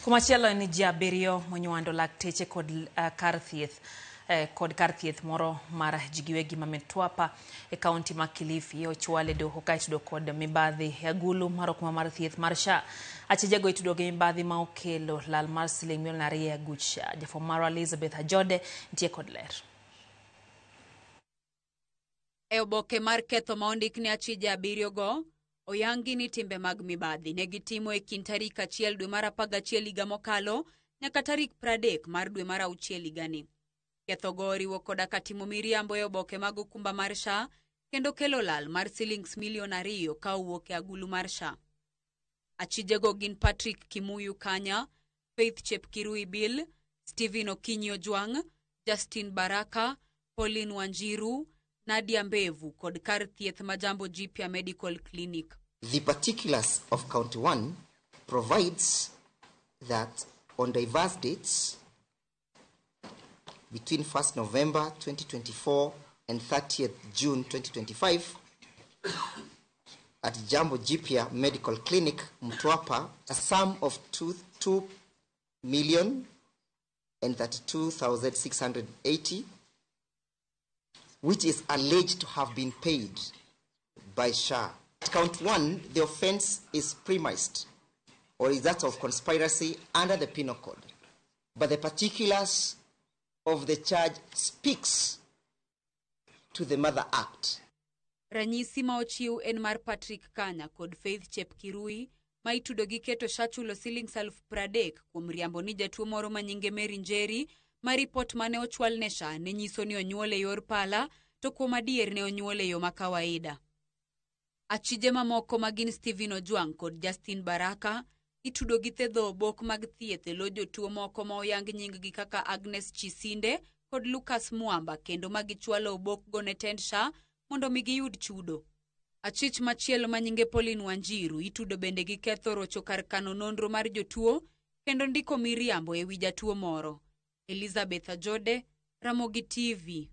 Kumachielo en ni ji abiriyo monywando lakteche kod kar thieth kod kar thieth moro mar ji giwegi ma Mtwapa e kaunti ma Kilifi ochwal e doho ka itudo kod mibadhi e agulu mar okumba mar thieth mar SHA. Achijego itudo gi mibadhi ma okelo lal mar siling milion 2 e aguch SHA. Jafwambo marwa Elizabeth Ajode nitie kod ler. E oboke mar ketho ma ondik ne achije abiriyogo, oyangi ni timbe mag mibadhi ne gitimo e kind tarik 1 dwe mar 11 higa mokalo nyaka tarik 30 mar dwe mar 6 higani. Kethogo oriwo koda ka timo miriambo e oboke mag okumba mar SHA kendo kelo lal mar silings milion 2 ka owuok e agulu mar SHA. Achijego gin Patrick Kimuyu Kanya, Faith Chepkirui Bill, Stephen Okinyi Ojwang', Justin Baraka, Pauline Wanjiru, Nadia Mbevu kod kar thieth ma Jambo Jipya Medical Clinic. The particulars of count 1 provides that on diverse dates between 1st November 2024 and 30th June 2025 at Jambo Jipya Medical Clinic, Mtwapa, a sum of 2,032,680, which is alleged to have been paid by SHA. At count 1, the offense is premised, or is that of conspiracy under the Penal Code. But the particulars of the charge speaks to the Mother Act. Ranyisi ma ochiw en mar Patrick Kanya kod Faith Chepkirui ma itudo gi keto SHA chulo silings 30,000 kuom riambo ni jatuo moro ma nyinge Mary Njeri ma ripot mane ochwal ne SHA ne nyiso ni onyuol e yor pala to kuom adier ne onyuol e yo ma kawaida. Achije mamoko ma gin Stephen Ojwang' kod Justin Baraka itudo gi thedho obok mag thieth e lo jotuo moko ma oyang nying-gi kaka Agnes Chisinde kod Lucas Mwamba kendo ma gichwalo obokgo ne tend SHA mondo mi giyud chudo. Achich machielo ma nyinge Pauline Wanjiru itudo bende gi ketho rocho kar kano nonro mar jotuo kendo ndiko miriambo ewi jatuo moro. Elizabeth Ajode, Ramogi TV.